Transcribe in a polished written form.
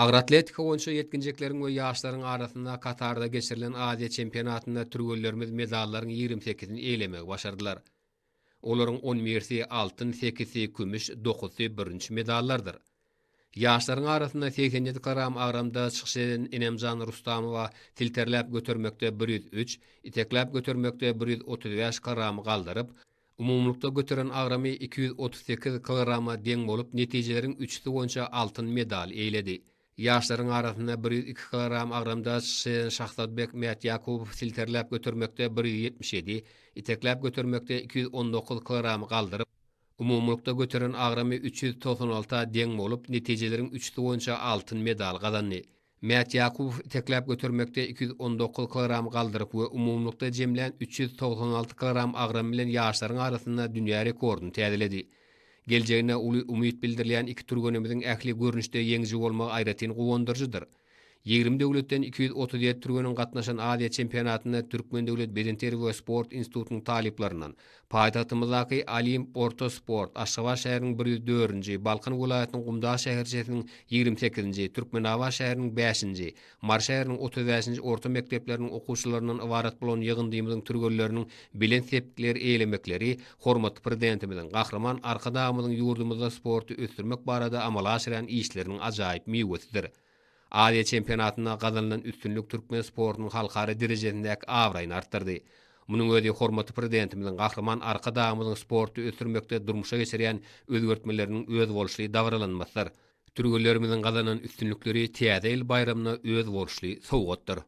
Agyr atletika boýunça ýetginjekleriň we ýaşlaryň arasynda Katarda geçirilen Aziýa çempionatynda türgenlerimiz medallaryň ýigrimi sekizini eýlemegi başardylar. Olaryň on birisi altyn, sekizsi kümüş, dokuzsy bürünç medallardyr. Ýaşlaryň arasynda 87 kilogram agramda çykyş eden Enemjan Rustamowa silterläp götermekde 103, itekläp götermekde 135 kilogramy galdyryp, Umumylykda göteren agramy 238 kilograma deň bolup, netijeleriň üçüsi boýunça altyn medal eýeledi. Ýaşlaryň arasynda 102 kilogram agramda çykyş eden Şahzadbek Mätýakubow silterläp götermekde 177, itekläp götermekde 219 kilogramy galdyryp, umumylykda göteren agramy 396 deň bolup, netijeleriň üçüsi boýunça altyn medal gazandy. Mätýakubow itekläp götermekde 219 kilogram galdyryp we umumylykda jemlän 396 kilogram agram bilen ýaşlaryň arasynda dünýä rekordyny täzeledi. Geljegine uly umyt bildirilýän iki türgenimiziň ähli görnüşde ýeňiji bolmagy aýratyn guwandyryjydyr. 20 döwletden 237 türgeniň gatnaşan Aziýa çempionatynda Türkmen döwlet bedenterbiýe we sport institutynyň talyplaryndan, Paýtagtymyzdaky Olimp orta sport, Aşgabat şäheriniň bir ýüz dördünji, Balkan welaýatynyň Gumdag şäherçesiniň ýigrimi sekizinji, Türkmenabat şäheriniň bäşinji, Mary şäheriniň otuz bäşinji orta mekdepleriniň okuwçylaryndan ybarat bolan ýygyndymyzyň türgenleriniň belent sepgitleri eýelemekleri hormatly Prezidentimiziň, Gahryman Arkadagymyzyň ýurdumyzda sporty ösdürmek barada amala aşyrýan işleriniň ajaýyp miwesidir. Aziýa çempionatynda gazanylan üstünlik türkmen sportunyň halkara derejesindäki abraýyny artdyrdy. Munuň özi hormatly Prezidentimiziň, Gahryman Arkadagymyzyň sporty ösdürmekde durmuşa geçirýän özgertmeleriniň özboluşly dabaralanmasydyr. Türgenlerimiziň gazanan üstünlikleri Täze ýyl baýramyna özboluşly sowgatdyr.